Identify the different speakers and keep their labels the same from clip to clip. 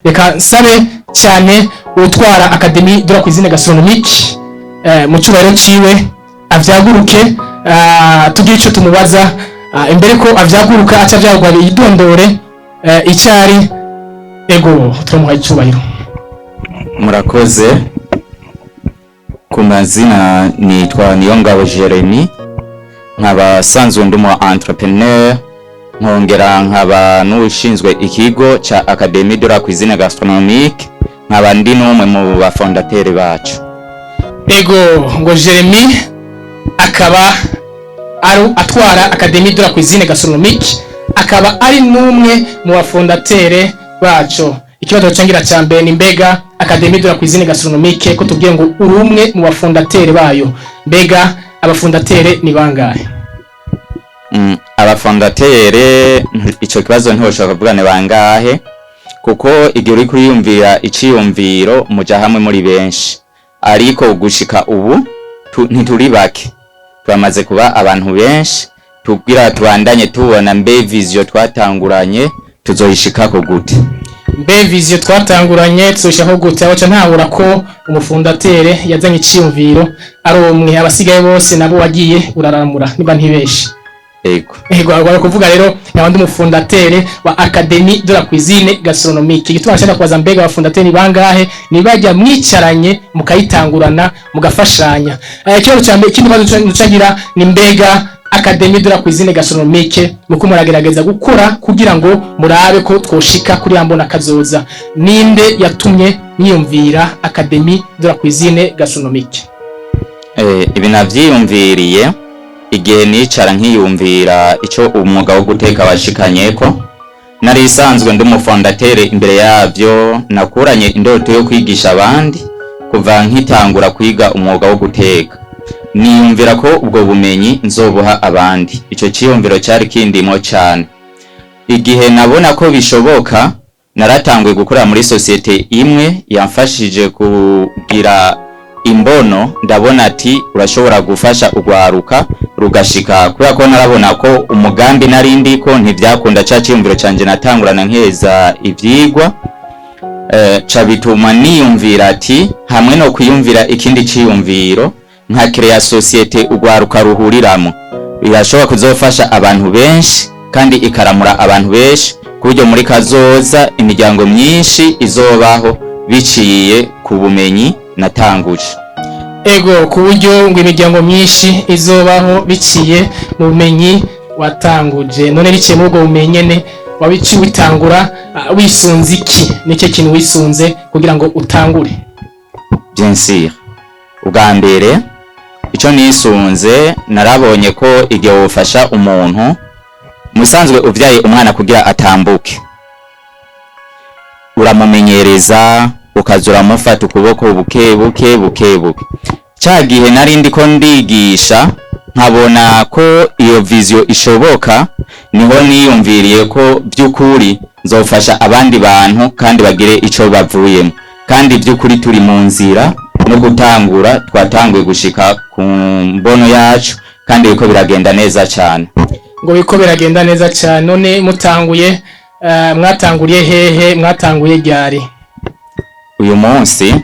Speaker 1: Reka nsabe cyane utwara Académie de la Cuisine Gastronomique mu cyubahiro ciwe avyaguruke, tugire ico tumubaza. Imbere ko avyaguruka, aca avyaguruka yidondore icyari. Ego, turamuhaye icyubahiro.
Speaker 2: Murakoze. Ku mazina nitwa Niyongabo Jeremy, nkaba sanzwe ndi umu entrepreneur, nkongera nkaba n'ushinzwe ikigo ca Académie de la Cuisine Gastronomique, nkaba ndi n'umwe mu bafondateurs bacu.
Speaker 1: Ego, ngo Jeremy akaba ari atwara Académie de la Cuisine Gastronomique, akaba ari n'umwe mu bafondateurs baco. Ikibazo cangira ca mbere ni: mbega Académie de la Cuisine Gastronomique, ko tubwiye ngo uri umwe mu bafondateurs bayo, mbega abafondateurs ni bangahe?
Speaker 2: Abafondateurs, ico kibazo ntiwoshobora kuvuga ni bangahe, kuko igihe uri kuriyumvira iciyumviro muja hamwe muri benshi, ariko gushika ubu ntituri bake, turamaze kuba abantu benshi. Tugira tubandanye tubona mbe vision twatanguranye tuzoyishikako gute.
Speaker 1: Mbe vision twatanguranye tuzoshaka gute? Aho ca ntahura ko umufondateur yazanye iciyumviro ari umwe, abasigaye bose nabo wagiye uraramura, niba ntibeshe.
Speaker 2: Ego.
Speaker 1: Ego, agomba kuvuga rero nkaba ndi umufondateur wa Académie de la Cuisine Gastronomique. Igituma nshaka kubaza mbega abafondateurs ni bangahe, ni bajya mwicaranye mukayitangurana, mugafashanya. Ikibazo cya mbere. Ikindi kibazo ncagira ni: mbega Académie de la Cuisine Gastronomique muko muragerageza gukora kugira ngo murabe ko twoshika kuri ya mbona kazoza, ninde yatumye mwiyumvira Académie de la Cuisine Gastronomique?
Speaker 2: Ibi navyiyumviriye igihe nicara nkiyumvira ico umwuga wo guteka washikanyeko. Nari isanzwe ndi umufondateur imbere yavyo, nakuranye indoto yo kwigisha abandi kuva nkitangura kwiga umwuga wo guteka. Niyumvira ko ubwo bumenyi nzobuha abandi. Ico ciyumviro cari kindimo cane. Igihe nabona ko bishoboka, naratanguye gukora muri société imwe yamfashije kugira imbono. Ndabona ati urashobora gufasha urwaruka rugashika, kubera ko narabona ko umugambi nari ndiko ntivyakunda, ca ciyumviro canje natangurana nkeza ivyigwa, ca bituma niyumvira ati hamwe no kwiyumvira ikindi ciyumviro nka créer société urwaruka ruhuriramo, birashobora kuzofasha abantu benshi kandi ikaramura abantu benshi, ku buryo muri kazoza imiryango myinshi izobaho biciye ku bumenyi natanguje.
Speaker 1: Ego, ku buryo ngo imiryango myinshi izobaho biciye mu bumenyi watanguje. None biciye muri ubwo bumenyi nyene wabici witangura, wisunze iki? Nicyo kintu wisunze kugira ngo utangure?
Speaker 2: Bien sûr, ubwa mbere ico nisunze, narabonye ko igihe wofasha umuntu musanzwe uvyaye umwana kugira atambuke, uramumenyereza, ukaza uramufata ukuboko buke buke buke buke. Ca gihe nari ndiko ndigisha nkabona ko iyo vision ishoboka, niho niyumviriye ko by'ukuri nzofasha abandi bantu kandi bagire ico bavuyemo. Kandi by'ukuri turi mu nzira no gutangura, twatanguye gushika ku mbono yacu kandi biriko biragenda neza cane.
Speaker 1: Ngo biko biragenda neza cyane. None mutanguye, mwatanguriye hehe? Mwatanguye ryari?
Speaker 2: Uyu munsi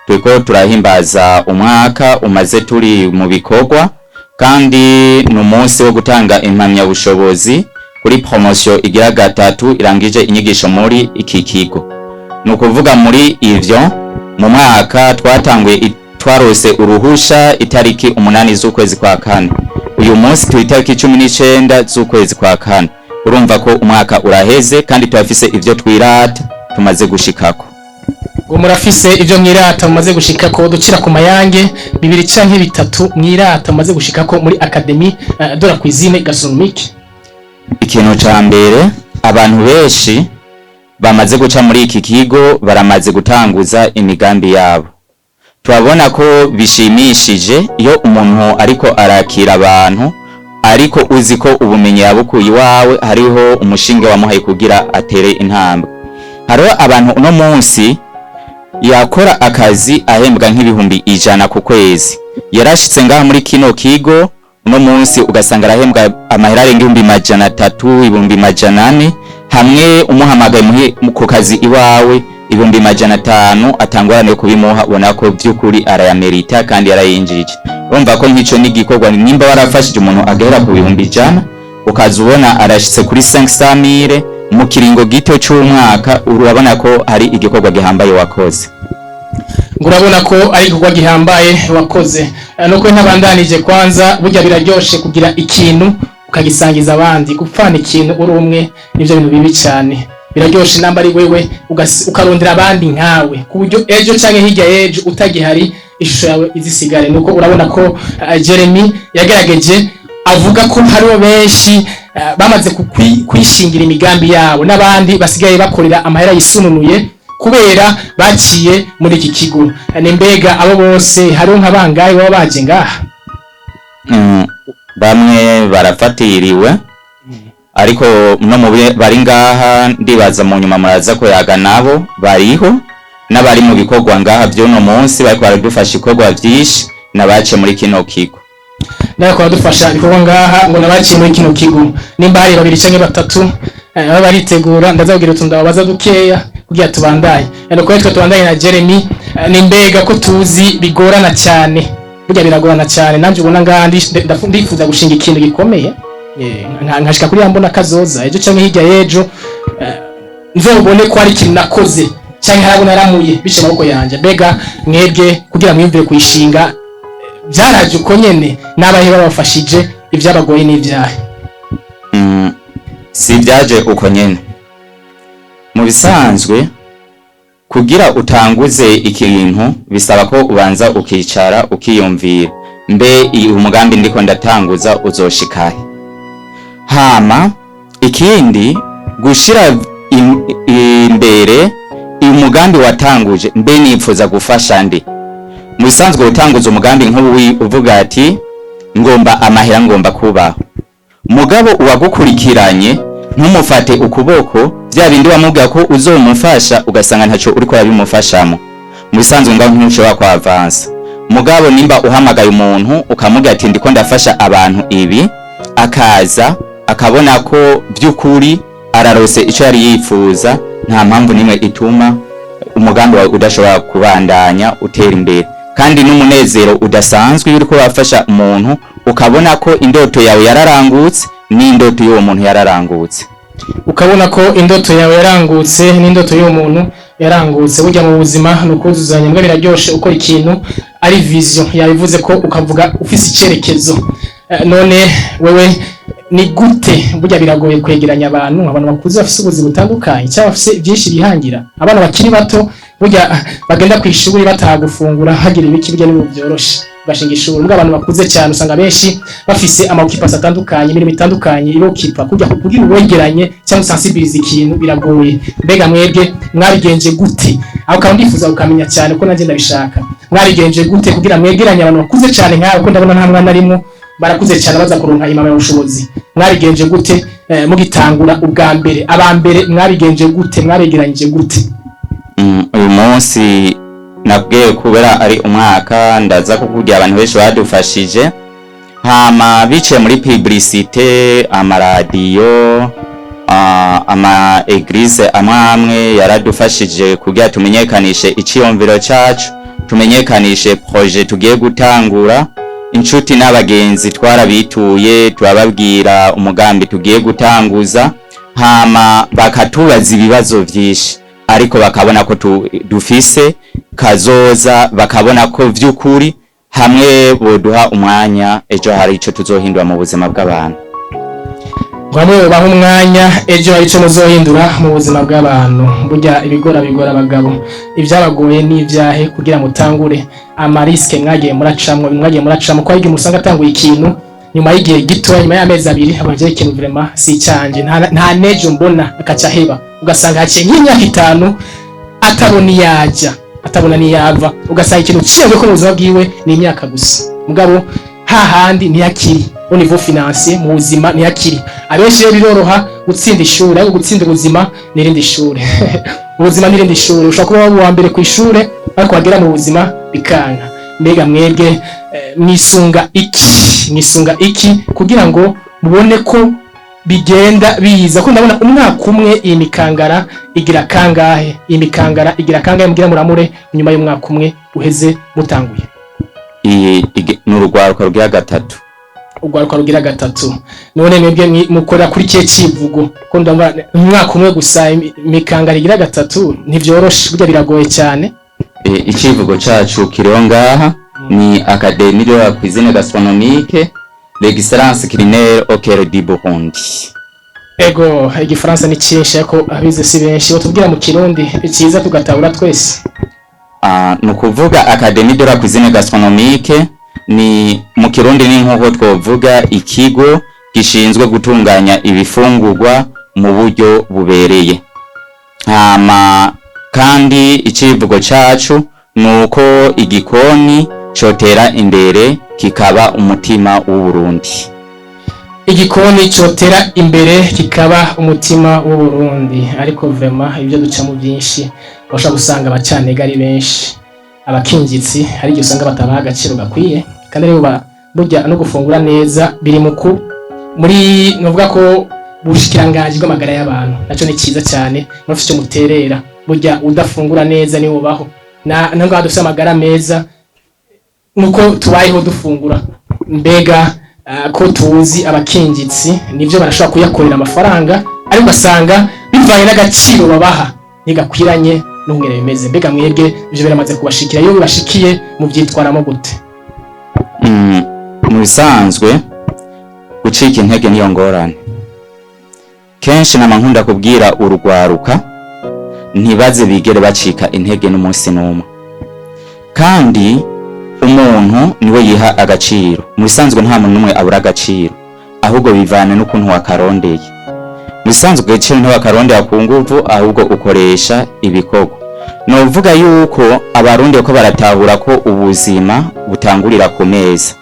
Speaker 2: turiko turahimbaza umwaka umaze turi mu bikorwa, kandi ni umunsi wo gutanga impamyabushobozi kuri promotion igira gatatu irangije inyigisho muri iki kigo. Ni ukuvuga muri ivyo mu mwaka twatanguye, twarose uruhusha itariki 8 z'ukwezi kwa kane. Uyu munsi turi itariki 19 z'ukwezi kwa kane. Urumva ko umwaka uraheze kandi turafise ivyo twirata tumaze gushikako.
Speaker 1: Ngo murafise ivyo mwirata mumaze gushikako. Ducira ku mayange bibiri canke bitatu mwirata mumaze gushikako muri Académie de la Cuisine Gastronomique.
Speaker 2: Ikintu ca mbere, abantu benshi bamaze guca muri iki kigo baramaze gutanguza imigambi yabo. Turabona ko bishimishije iyo umuntu ariko arakira abantu, ariko uzi ko ubumenyi yabukuye iwawe, hariho umushinge wamuhaye kugira atere intambwe. Hariho abantu uno munsi yakora akazi ahembwa nk'100,000 ku kwezi, yarashitse ngaha muri kino kigo, uno munsi ugasanga arahembwa amahera arenga 300,000, 400,000. Hamwe umuhamagaye ku kazi iwawe, 500,000 atangorane yo kubimuha, ubona ko vy'ukuri arayamerita kandi yarayinjije. Urumva ko nk'ico n'igikorwa, nimba warafashije umuntu agahera ku 100,000, ukaza ubona arashitse kuri 500,000 mu kiringo gito c'umwaka, urabona ko hari igikorwa gihambaye wakoze.
Speaker 1: Ngo urabona ko ari igikorwa gihambaye wakoze. Nuko ntabandanije kwanza, burya biraryoshe kugira ikintu ukagisangiza abandi. Gupfana ikintu uri umwe nivyo bintu bibi cyane. Biraryoshe namba ari wewe ukarondera abandi nkawe, ku buryo ejo canke hirya y'ejo utagihari ishusho yawe izisigare. Nuko urabona ko Jeremy yagerageje avuga ko hariho benshi bamaze kwishingira imigambi yabo, n'abandi basigaye bakorera amahera yisununuye kubera baciye muri iki kigo. Ni mbega abo bose hariho nka bangahe baba baje ngaha?
Speaker 2: Bamwe barafatiriwe, ariko no mu bari ngaha ndibaza mu nyuma muraza kuyaga nabo. Bariho n'abari mu bikorwa ngaha vy'uno munsi, bariko baradufasha ibikorwa vyinshi, n'abaciye muri kino kigo.
Speaker 1: Nawe baradufasha ibikorwa ngaha, ngo nabaciye muri kino kigo. Nimba hari babiri canke batatu baba baritegura, ndazabwira utuntu ndababaza dukeya kugira tubandanye. Nuko twe tubandanye na Jeremy. Ni mbega ko tuzi bigorana cyane, burya biragorana cyane. Nanje ubona ngaha ndifuza gushinga ikintu gikomeye, nkashika kuri ya mbona kazoza ejo canke hirya y'ejo, nzobone ko hari ikintu nakoze canke harabo naramuye bice amaboko yanje. Mbega mwebwe kugira mwiyumvire kuyishinga, byaraje uko nyene? N'abahe babafashije? Ibyabagoye n'ibyahe?
Speaker 2: Si byaje uko nyene. Mu bisanzwe, kugira utanguze ikintu bisaba ko ubanza ukicara ukiyumvira: mbe umugambi ndiko ndatanguza uzoshikahe? Hama ikindi, gushira imbere umugambi watanguje: mbe nipfuza gufasha ndi? Mu bisanzwe utanguza umugambi nk'ubu uvuga ati ngomba amahera, ngomba kubaho, mugabo uwagukurikiranye ntumufate ukuboko, bya bindi wamubwira ko uzomufasha ugasanga ntaco uriko urabimufashamo, mu bisanzwe ngaho ntushobora kwavansa. Mugabo nimba uhamagaye umuntu ukamubwira ati ndiko ndafasha abantu ibi, akaza akabona ko by'ukuri ararose ico yari yifuza, nta mpamvu nimwe ituma umugambi wawe udashobora kubandanya utera imbere. Kandi n'umunezero udasanzwe iyo uriko urafasha umuntu ukabona ko indoto yawe yararangutse n'indoto y'uwo muntu yararangutse.
Speaker 1: Ukabona ko indoto yawe yarangutse n'indoto y'uwo muntu yarangutse. Burya mu buzima ni ukuzuzanya. Mbwa biraryoshe ukora ikintu ari vision yabivuze ko ukavuga ufise icerekezo. None wewe ni gute? Burya biragoye kwegeranya abantu bakuze bafise ubuzima butandukanye cyangwa bafise byinshi bihangira. Abana bakiri bato burya bagenda ku ishuri bataha gufungura hagira ibiki, burya n'ibintu byoroshe ugashinga ishuri. Mbwa abantu bakuze cyane usanga benshi bafise ama occupations atandukanye, imirimo itandukanye irokipa. Kujya kugira uwegeranye cyangwa usensibilize ikintu biragoye. Mbega mwebwe mwabigenje gute? Aho kandi ndifuza kukamenya cyane ko nanjye ndabishaka. Mwabigenje gute kugira mwegeranye abantu bakuze cyane nkawe, ko ndabona nta mwana arimo, barakuze cyane, baza kuronka impamyabushobozi? Mwabigenje gute mugitangura ubwa mbere? Aba mbere mwabigenje gute? Mwabegeranyije gute?
Speaker 2: Uyu munsi nabwiye kubera ari umwaka, ndaza kukubwira abantu benshi badufashije. Hama biciye muri publicité, amaradiyo, ama église amwe amwe yaradufashije kugira tumenyekanishe iciyumviro cacu, tumenyekanishe projet tugiye gutangura. Inshuti n'abagenzi twarabituye, turababwira umugambi tugiye gutanguza, hama bakatubaza ibibazo vyinshi, ariko bakabona ko dufise kazoza, bakabona ko vy'ukuri hamwe boduha umwanya ejo hari ico tuzohindura mu buzima bw'abantu.
Speaker 1: Ngo bamwe baha umwanya ejo hari ico muzohindura mu buzima bw'abantu. Burya ibigora bigora abagabo. Ibyabagoye n'ibyahe kugira mutangure? Ama risques mwagiye muracamwo, ko hari igihe musanga atanguye ikintu, nyuma y'igihe gito, nyuma y'amezi 2, abavyeyi ikintu vraiment si icanje, nta nejo mbona, akaca aheba. Ugasanga haciye nk'imyaka 5 atabona iyaja, atabona n'iyava. Ugasanga ikintu ciyongeye ko mu buzima bwiwe ni imyaka gusa, mugabo hahandi ntiyakiri au niveau financier, mu buzima ntiyakiri. Abenshi rero biroroha gutsinda ishuri, ariko gutsinda ubuzima n'irindi shuri. Ubuzima n'irindi shuri. Ushobora kuba waba uwa mbere ku ishure, ariko wagera mu buzima bikanka. Mbega mwebwe mwisunga iki kugira ngo mubone ko bigenda biza, ko ndabona umwaka umwe iyi mikangara igira kangahe? Iyi mikangara igira kangahe mugira muramure nyuma y'umwaka umwe uheze mutanguye?
Speaker 2: Iyi ni urugwaruka rugira gatatu.
Speaker 1: Urwaruka rugira gatatu. None mwebwe mukorera kuri kihe civugo, ko ndabona umwaka umwe gusa imikangara igira gatatu ntivyoroshe, burya biragoye cyane.
Speaker 2: Icivugo cacu kiriho ngaha ni Académie de la cuisine gastronomique, l'excellence culinaire au cœur du Burundi.
Speaker 1: Ego, igifaransa ni cyinshi ariko abize si benshi. Batubwira mu Kirundi iciza tugatabura twese.
Speaker 2: Ah, ni ukuvuga Académie de la cuisine gastronomique ni mu Kirundi ni nk'uko twovuga ikigo gishinzwe gutunganya ibifungurwa mu buryo bubereye. Hama kandi icivugo cacu ni uko igikoni cotera imbere kikaba umutima w'Uburundi.
Speaker 1: Igikoni cotera imbere kikaba umutima w'Uburundi. Ariko vraiment ibyo ducamo byinshi, bashobora gusanga abacanega ari benshi, abakingitsi hari igihe usanga batabaha agaciro gakwiye, kandi rero burya no gufungura neza biri mu ku muri novuga ko ubushikiranganji bw'amagara y'abantu naco ni cyiza cyane, murafite icyo muterera. Burya udafungura neza niwo ubaho na ngaha dufite amagara meza nuko tubayeho dufungura. Mbega ko tuzi abakingitsi nivyo barashobora kuyakorera amafaranga, ariko ugasanga bivanye n'agaciro babaha ntigakwiranye n'ungene bimeze. Mbega mwebwe ivyo biramaze kubashikira? Iyo bibashikiye muvyitwaramo gute?
Speaker 2: Mu bisanzwe gucika intege niyo ngorane. Kenshi nama nkunda kubwira urugwaruka ntibaze bigere bacika intege n'umunsi n'umwe. Kandi umuntu niwe yiha agaciro. Mu bisanzwe nta muntu n'umwe abura agaciro, ahubwo bivana n'ukuntu wakarondeye. Mu bisanzwe agaciro ntiwakarondera ku nguvu, ahubwo ukoresha ibikorwa. Novuga yuko Abarundi ko baratahura ko ubuzima butangurira ku meza.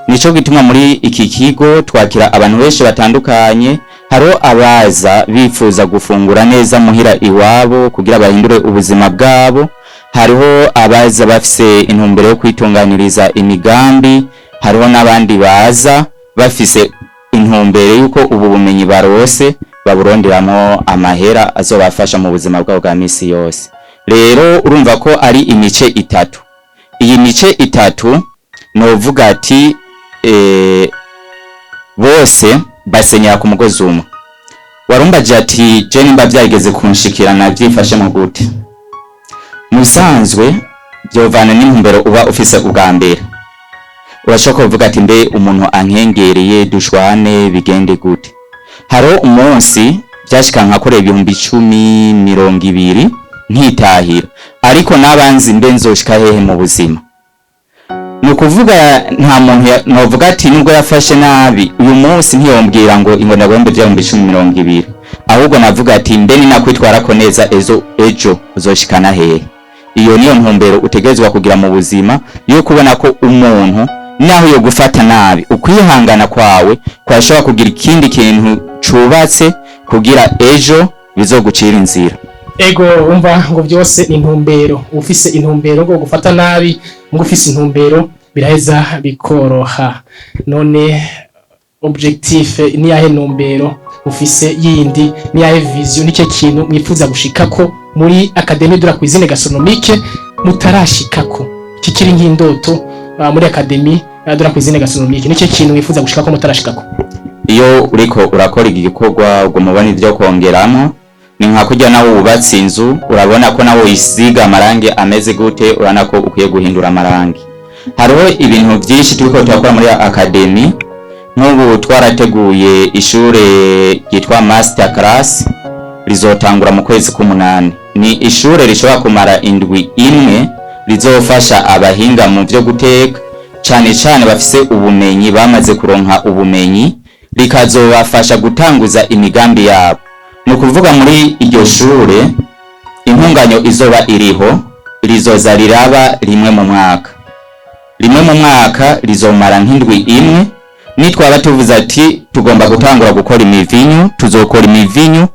Speaker 2: Nico gituma muri iki kigo twakira abantu benshi batandukanye. Hariho abaza bifuza gufungura neza muhira iwabo kugira bahindure ubuzima bwabo, hariho abaza bafise intumbero yo kwitunganiriza imigambi, hariho n'abandi baza bafise intumbero y'uko ubu bumenyi barose baburonderamo amahera azobafasha mu buzima bwabo bwa misi yose. Rero urumva ko ari imice itatu. Iyi mice itatu novuga ati bose basenyera ku mugozi umwe. Warumbaje ati je nimba byageze kunshikira navyifashe mu gute? Mu bisanzwe byovana n'intumbero uba ufise ubwa mbere. Urashobora kuvuga ati mbe umuntu ankengereye dushwane bigende gute? Hariho umunsi byashika nkakorera 10,000, 20,000 nkitahira, ariko nabanzi mbe nzoshika hehe mu buzima? Ni ukuvuga nta muntu novuga ati nubwo yafashe nabi uyu munsi ntiyombwira ngo ingo ndagomba 10,000, 20,000, ahubwo navuga ati mbe ninakwitwarako neza ejo, ejo uzoshikana hehe? Iyo niyo ntumbero utegerezwa kugira mu buzima, yo kubona ko umuntu naho yo gufata nabi, ukwihangana kwawe kwashobora kugira ikindi kintu cubatse kugira ejo bizogucira inzira.
Speaker 1: Ego, umva ngo byose ni intumbero. Ufise intumbero ngo gufata nabi, ngo ufise intumbero biraheza bikoroha. None objectif ni yahe? Ntumbero ufise yindi ni yahe? Vision nicyo kintu mwifuza gushikako muri Académie de la cuisine gastronomique mutarashikako, kikiri nk'indoto muri Académie de la cuisine gastronomique? Nicyo kintu mwifuza gushikako mutarashikako?
Speaker 2: Iyo uriko urakora igikorwa uguma ubona ivyo kongeramo. Ni nka kurya nawe wubatse inzu, urabona ko nawe uyisiga amarangi ameze gute, urabona ko ukwiye guhindura amarangi. Hariho ibintu byinshi turiko turakora muri academy. Nk'ubu twarateguye ishure ryitwa master class, rizotangura mu kwezi k'umunani. Ni ishure rishobora kumara indwi imwe, rizofasha abahinga mu vyo guteka, cane cane bafise ubumenyi, bamaze kuronka ubumenyi, rikazobafasha gutanguza imigambi yabo. Ni ukuvuga muri iryo shure intunganyo izoba iriho rizoza riraba rimwe mu mwaka, rimwe mu mwaka, rizomara nk'indwi imwe. Nitwaba tuvuze ati tugomba gutangura gukora imivinyu, tuzokora imivinyu,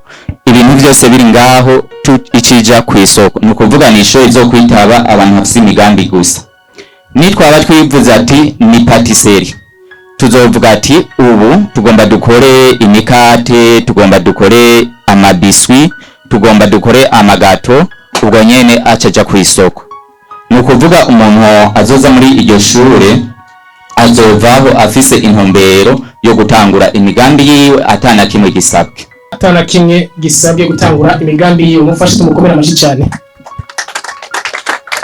Speaker 2: ibintu byose biri ngaho icija ku isoko. Ni ukuvuga ni ishuri zo kwitaba abantu bafise imigambi gusa. Nitwaba twivuze ati ni pâtisserie. Tuzovuga ati ubu tugomba dukore imikate, tugomba dukore amabiswi, tugomba dukore amagâteaux, ubwo nyene acaja ku isoko. Ni ukuvuga umuntu azoza muri iryo shure azovaho afise intumbero yo gutangura imigambi yiwe atana kimwe gisabwe.
Speaker 1: Atana kimwe gisabwe gutangura imigambi yiwe. Mufashe tumukomere amashi cyane.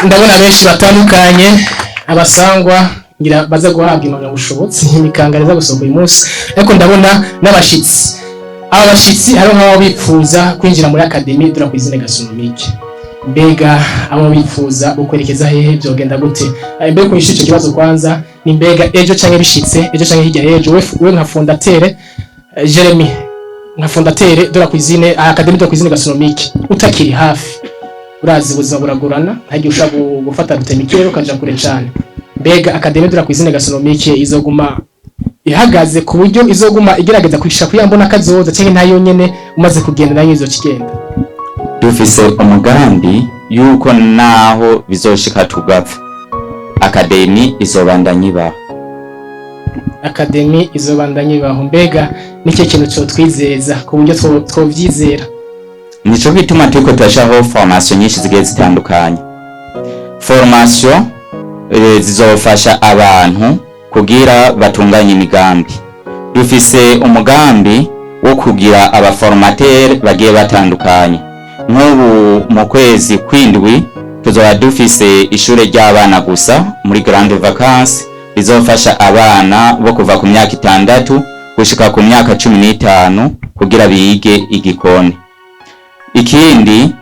Speaker 1: Ndabona benshi batandukanye, abasangwa ngira baza guhabwa impamyabushobozi, imikangara iza gusohoka uyu munsi, ariko ndabona n'abashitsi. Aba bashitsi hariho nk'abo bipfuza kwinjira muri Académie de la Cuisine Gastronomique. Mbega abo bipfuza ukwerekeza hehe? Byogenda gute? Mbere kunyisha ico kibazo, kwanza ni mbega ejo canke bishitse ejo canke hirya y'ejo, we nka fondateur Jeremy, nka fondateur de la cuisine, Académie de la Cuisine Gastronomique, utakiri hafi, urazi ubuzima buragorana, ntagiye ushobora gufata rutemikirere ukaja kure cane, mbega Académie de la Cuisine Gastronomique izoguma ihagaze ku buryo izoguma igerageza kwisha kuyambona kazoza, canke ntayo nyene umaze kugenda nayo izokigenda?
Speaker 2: Dufise umugambi yuko naho bizoshika tugapfa, académie izobandanya ibaho.
Speaker 1: Académie izobandanya ibaho. Mbega nicyo kintu cyo twizeza ku buryo twovyizera?
Speaker 2: Nico gituma turiko turashiraho formation nyinshi zigiye zitandukanye, formation zizofasha abantu kugira batunganye imigambi. Dufise umugambi wo kugira abaformateur bagiye batandukanye. Nk'ubu mu kwezi kwindwi tuzoba dufise ishure ry'abana gusa muri grande vacances, rizofasha abana bo kuva ku myaka 6 gushika ku myaka 15 kugira bige igikoni. Ikindi,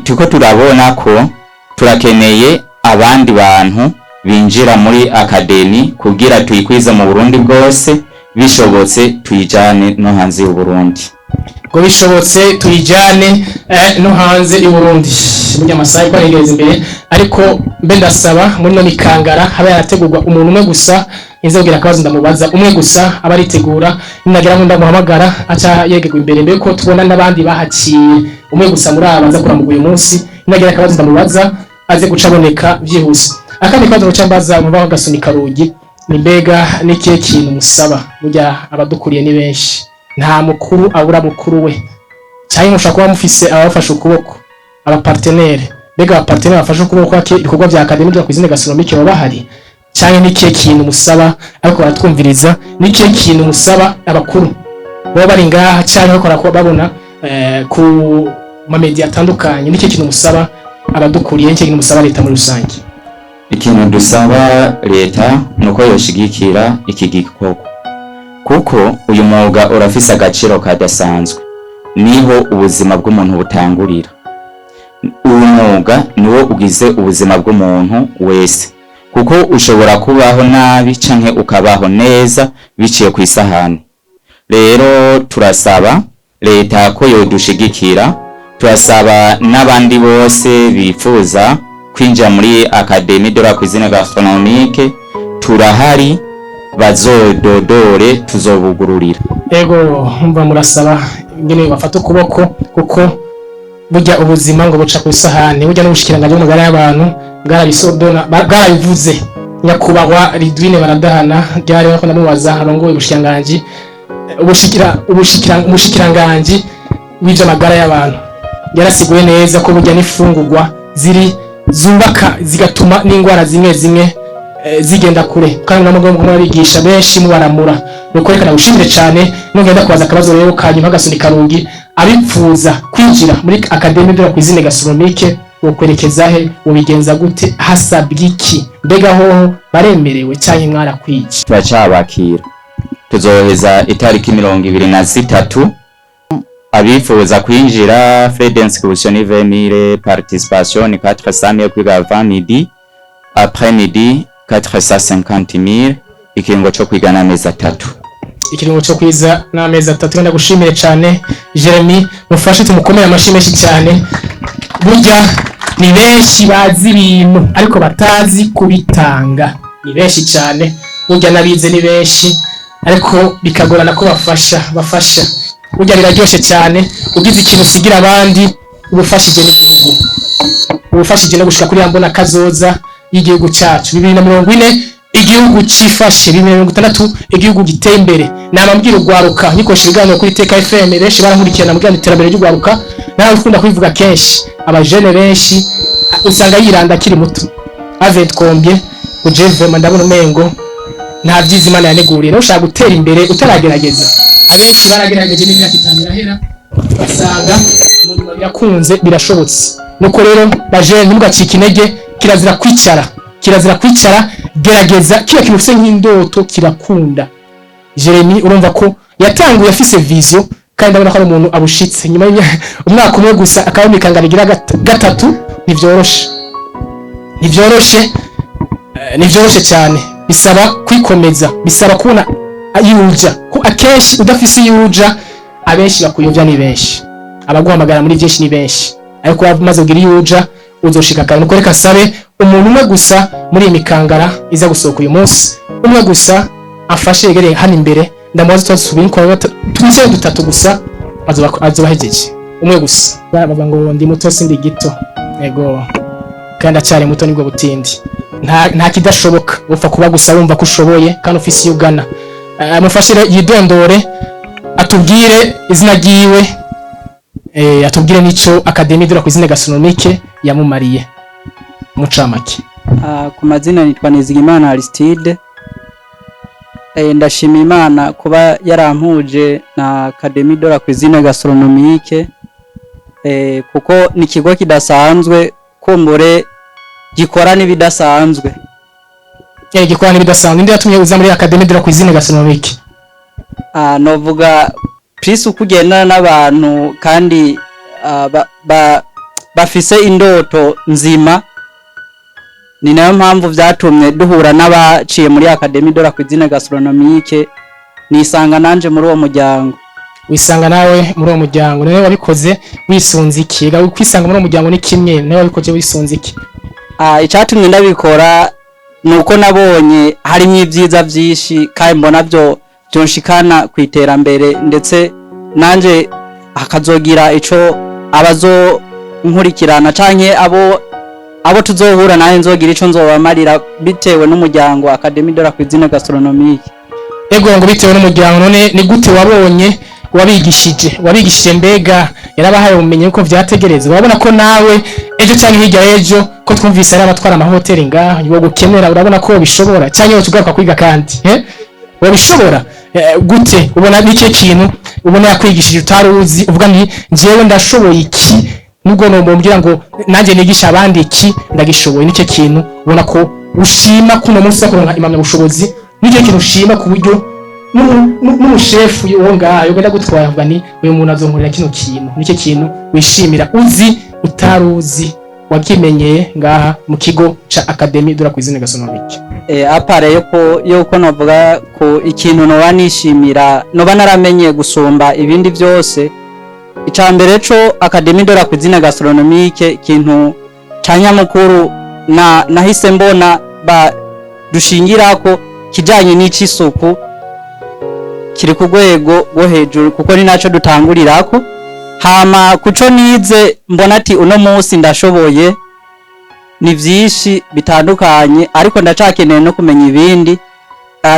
Speaker 2: turiko turabona ko turakeneye abandi bantu binjira muri académie kugira tuyikwize mu Burundi bwose, bishobotse tuyijane no hanze y'u Burundi.
Speaker 1: Ngo bishobotse tuyijyane no hanze y'u Burundi. Burya amasaha ariko aregereza imbere, ariko mbe ndasaba muri no mikangara haba yarategurwa umuntu umwe gusa nizabwira akabazo ndamubaza, umwe gusa aba aritegura, ninagira ngo ndamuhamagara aca yegerwa imbere, mbere ko tubona n'abandi bahaciye. Umwe gusa muri aba aza kuramuka uyu munsi, ninagira akabazo ndamubaza aze guca aboneka byihuse. Akandi kabazo guca mbaza mubaho gasunika rugi ni mbega n'ikihe kintu musaba? Burya abadukuriye ni benshi, nta mukuru abura mukuru we, cyangwa mushobora kuba mufise ababafashe ukuboko, abapartenaires. Mbega abapartenaires bafashe ukuboko kwake ibikorwa vya Académie de la Cuisine Gastronomique baba bahari, cyangwa n'ikihe kintu musaba ariko baratwumviriza? N'ikihe kintu musaba abakuru baba bari ngaha cyangwa bakora ko babona ku mamedia atandukanye? N'ikihe kintu musaba abadukuriye? N'ikihe kintu musaba leta muri rusange?
Speaker 2: Ikintu dusaba leta nuko yoshigikira iki gikorwa, kuko uyu mwuga urafise agaciro kadasanzwe. Niho ubuzima bw'umuntu butangurira. Uyu mwuga niwo ugize ubuzima bw'umuntu wese, kuko ushobora kubaho nabi canke ukabaho neza biciye ku isahani. Rero turasaba leta ko yodushigikira, turasaba n'abandi bose bifuza kwinjira muri Académie de la Cuisine Gastronomique, turahari, bazododore, tuzobugururira.
Speaker 1: Ego, mva murasaba ingene bafata ukuboko, kuko burya ubuzima ngo buca ku isahani. Burya n'ubushikiranganji bw'amagara y'abantu bwarabisodona, bwarabivuze. Nyakubahwa Ridwine Baradahana, ryari ko ndamubaza, arongoye ubushikiranganji umushikiranganji w'ivy'amagara y'abantu, yarasiguye neza ko burya n'ifungurwa ziri zubaka zigatuma n'ingwara zimwe zimwe zigenda kure, kandi namwe murabigisha benshi mubaramura. Nuko reka nagushimire cyane. Nugenda kubaza akabazo rero kanyuma gasunika rugi, abipfuza kwinjira muri Académie de la Cuisine Gastronomique wokwerekeza he? Ubigenza gute? Hasabwa iki? Mbega hoho baremerewe cyangwa mwarakwije?
Speaker 2: Turacabakira, tuzoheza itariki 23. Abifuza kwinjira, frais d'inscription ni 20 000, participation ni 400 000, kwiga avant midi, après midi 450 000, ikiringo co kwiga n'amezi 3.
Speaker 1: Ikiringo cyo kwiza n'amezi 3. Ndagushimire cyane Jeremy. Mufashe tumukomere amashyi menshi cyane. Burya ni benshi bazi ibintu ariko batazi kubitanga, ni benshi cyane. Burya n'abize ni benshi ariko bikagorana ko bafasha. Burya biraryoshe cyane ugize ikintu usigira abandi, ubufashije n'igihugu, ubufashije no gushika kuri ya mbona kazoza y'igihugu cyacu 2040. Igihugu cifashe 2060, igihugu giteye imbere. Namambwira urwaruka, nikoresha ibiganiro kuri Teka FM, benshi barankurikirana mu iterambere ry'urwaruka. Nawe ukunda kubivuga kenshi, abajene benshi usanga yiranda akiri muto, avec combien uje vraiment ndabona umengo nta byiza Imana yaneguriye. Nawe ushaka gutera imbere utaragerageza. Abenshi baragerageje n'imyaka 5 irahera, ugasanga mu nyuma birakunze, birashobotse. Nuko rero bajene, ntimugacike intege. Kirazira kwicara, kirazira kwicara. Gerageza kiriya kintu ufise nk'indoto, kirakunda. Jeremy urumva ko yatanguye afise vision, kandi ndabona ko ari umuntu abushitse nyuma umwaka umwe gusa akaba mikangara igira gatatu. Ntivyoroshe, ntivyoroshe, ntivyoroshe cyane. Bisaba kwikomeza, bisaba kubona iyo uja, ko akenshi udafise iyo uja abenshi bakuyovya, ni benshi abaguhamagara muri byinshi, ni benshi, ariko wamaze kugira iyo uja uzoshika kare. Nuko reka sabe umuntu umwe gusa muri iyi mikangara iza gusohoka uyu munsi, umwe gusa afashe yegereye hano imbere, ndamubaza utubazo tubiri twicaye dutatu gusa, azoba ahejeje. Umwe gusa. Bavuga ngo ndi muto sindi gito. Yego, kandi acyari muto nibwo butindi. Nta kidashoboka, upfa kuba gusa wumva ko ushoboye kandi ufise iyo ugana. Mufashe rero yidondore, atubwire izina ryiwe, atubwire n'ico Académie de la Cuisine Gastronomique yamumariye mucamake.
Speaker 3: Ku mazina nitwa Nizigimana Aristide. Ndashima Imana kuba yarampuje na Académie de la Cuisine Gastronomique, kuko ni ikigo kidasanzwe, kumbure gikora n'ibidasanzwe.
Speaker 1: Gikora n'ibidasanzwe. Indi yatumye uza muri Académie de la Cuisine Gastronomique?
Speaker 3: Novuga plus uko ugendana n'abantu kandi bafise indoto nzima. Ni nayo mpamvu vyatumye duhura n'abaciye muri Académie de la Cuisine Gastronomique, nisanga nanje muri uwo muryango.
Speaker 1: Wisanga nawe muri uwo muryango. Nawe wabikoze wisunze iki? Ega kwisanga muri uwo muryango ni kimwe, nawe wabikoze wisunze iki?
Speaker 3: Icatumye ndabikora ni uko nabonye harimo ibyiza byinshi kandi mbona byo byonshikana ku iterambere, ndetse nanje hakazogira ico abazo nkurikirana canke abo tuzohura nawe nzogira ico nzobamarira bitewe n'umuryango Académie de la Cuisine Gastronomique.
Speaker 1: Ego, ngo bitewe n'umuryango. None ni gute wabonye wabigishije? Mbega yarabahaye ubumenyi uko vyategerezwa? Urabona ko nawe ejo cyangwa hirya y'ejo, ko twumvise ari abatwara amahoteli ngaho wo gukenera, urabona ko bishobora, cyangwa wowe tugaruka kwiga kandi wabishobora? Gute ubona n'icyo kintu ubona yakwigishije utari uzi, uvuga ni njyewe ndashoboye iki, nubwo nomumbwira ngo nanjye nigisha abandi iki ndagishoboye? Nicyo kintu ubona ko ushima kuno munsi kuronka impamyabushobozi, nicyo kintu ushima ku buryo n'umushefu wo ngaho ugenda gutwara avuga ni uyu muntu azonkorera kino kintu? Nicyo kintu wishimira uzi utari uzi, wakimenyeye ngaha mu kigo ca Académie de la Cuisine Gastronomique?
Speaker 3: À part yuko novuga ko ikintu noba nishimira noba naramenye gusumba ibindi byose, ica mbere co Académie de la Cuisine Gastronomique, ikintu ca nyamukuru na nahise mbona ba dushingirako kijanye n'icisuku kiri ku rwego rwo hejuru, kuko ni naco dutangurirako. Hama kuco nize mbona ati uno munsi ndashoboye ni vyinshi bitandukanye, ariko ndacakeneye no kumenya ibindi.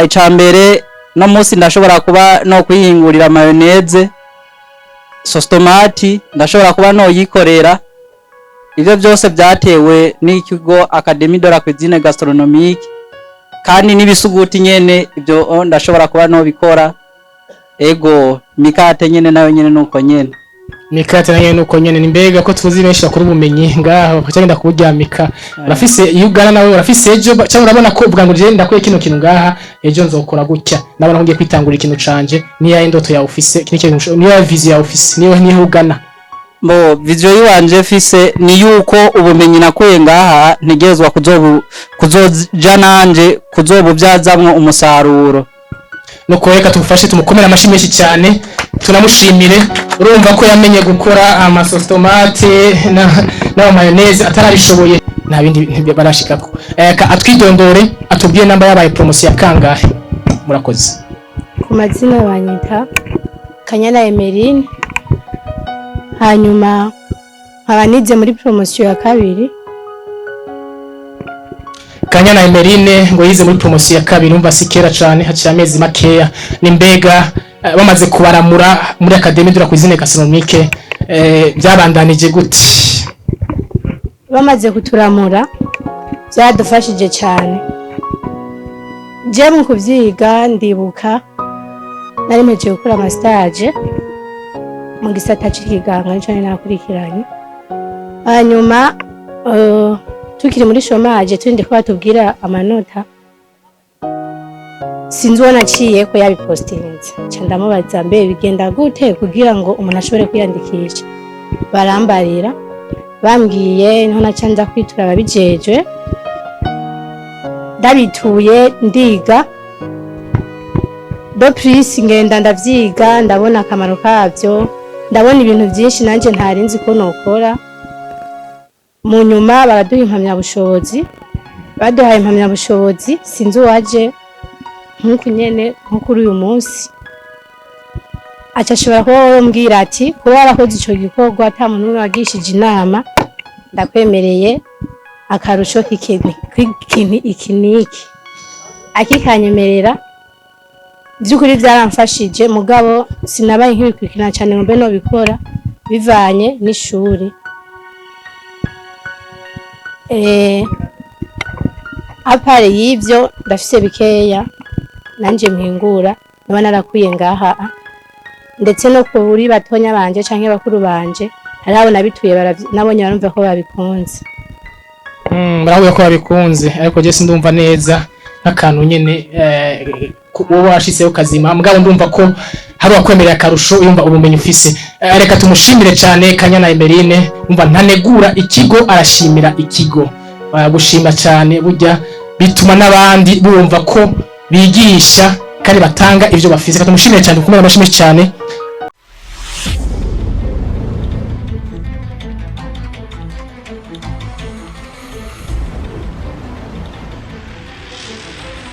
Speaker 3: Ica mbere, no munsi ndashobora kuba no kwihingurira mayonnaise, sauce tomate ndashobora kuba no yikorera. Ivyo byose byatewe n'ikigo Académie de la Cuisine Gastronomique, kandi n'ibisuguti nyene ibyo ndashobora kuba no bikora. Ego, mikate nyene nayo nyene nuko nyene.
Speaker 1: Mikate nayo nuko nyene. Ni mbega ko tuzi benshi bakora ubumenyi ngaho bakagenda kuburyamika, urafise iyo ugana nawe, urafise ejo cyangwa urabona ko uvuga ngo je ndakwiye kino kintu ngaha, ejo nzokora gutya, ndabona ko ngiye kwitangura ikintu canje? Niya indoto yawe ufise, kino kintu, niya vision yawe ufise, niyo ugana?
Speaker 3: Bo vision yiwanje fise ni yuko ubumenyi nakuye ngaha ntegerezwa kuzoja nanje kuzobubyazamwo umusaruro.
Speaker 1: Nuko reka tumufashe, tumukomere amashyi menshi cyane, tunamushimire. Urumva ko yamenye gukora amasauce tomate na mayonnaise atarabishoboye, nta bindi barashikako. Atwidondore, atubwiye namba yabaye promotion ya kangahe. Murakoze.
Speaker 4: Ku mazina banyita Kanyana Emeline, hanyuma nkaba nize muri promotion ya kabiri.
Speaker 1: Kanyana Emerine ngo yize muri promotion ya kabiri, umva si kera cane, haciye amezi makeya. Ni mbega bamaze kubaramura muri Académie de la Cuisine Gastronomique, byabandanije gute?
Speaker 4: Bamaze kuturamura byadufashije cyane. Je mu kuvyiga, ndibuka nari mpejeje gukora ama stage mu gisata c'ikiganga, nico nari nakurikiranye. Hanyuma tukiri muri chômage, turinde ko batubwira amanota, sinzi uwo naciye ko yabipostinze, nca ndamubaza: "Mbe bigenda gute kugira ngo umuntu ashobore kwiyandikisha?" Barambarira, bambwiye niho naca nza kwitura ababijejwe. Ndabituye, ndiga de plus, ngenda ndavyiga, ndabona akamaro kavyo, ndabona ibintu byinshi nanjye ntari nzi ko nokora. Mu nyuma baraduha impamyabushobozi. Baduhaye impamyabushobozi, sinzi uwaje nk'uku nyene, nko kuri uyu munsi, aca ashobora kuba wombwira ati: "Kuba warakoze ico gikorwa ata muntu n'umwe wagishije inama, ndakwemereye akarusho k'ikintu iki n'iki." Akikanyemerera, by'ukuri byaramfashije. Mugabo sinabaye nkibikurikirana cyane ngo mbe nobikora bivanye n'ishuri. À part y'ivyo, ndafise bikeya nanje mpingura naba narakuye ngaha, ndetse no kuri batonya banje canke bakuru banje, hari abo nabituye, nabonye barumva ko babikunze.
Speaker 1: Baravuga ko babikunze, ariko je sindumva neza nk'akantu nyene wowe washizeho kazima. Mugabo ndumva ko hari uwakwemerera akarusho, yumva ubumenyi ufise. Reka tumushimire cyane Kanyana Emerine. Umva, ntanegura ikigo, arashimira ikigo. Gushima cyane burya bituma n'abandi bumva ko bigisha kandi batanga ivyo bafise. Reka tumushimire cyane, kumera amashimwe cyane.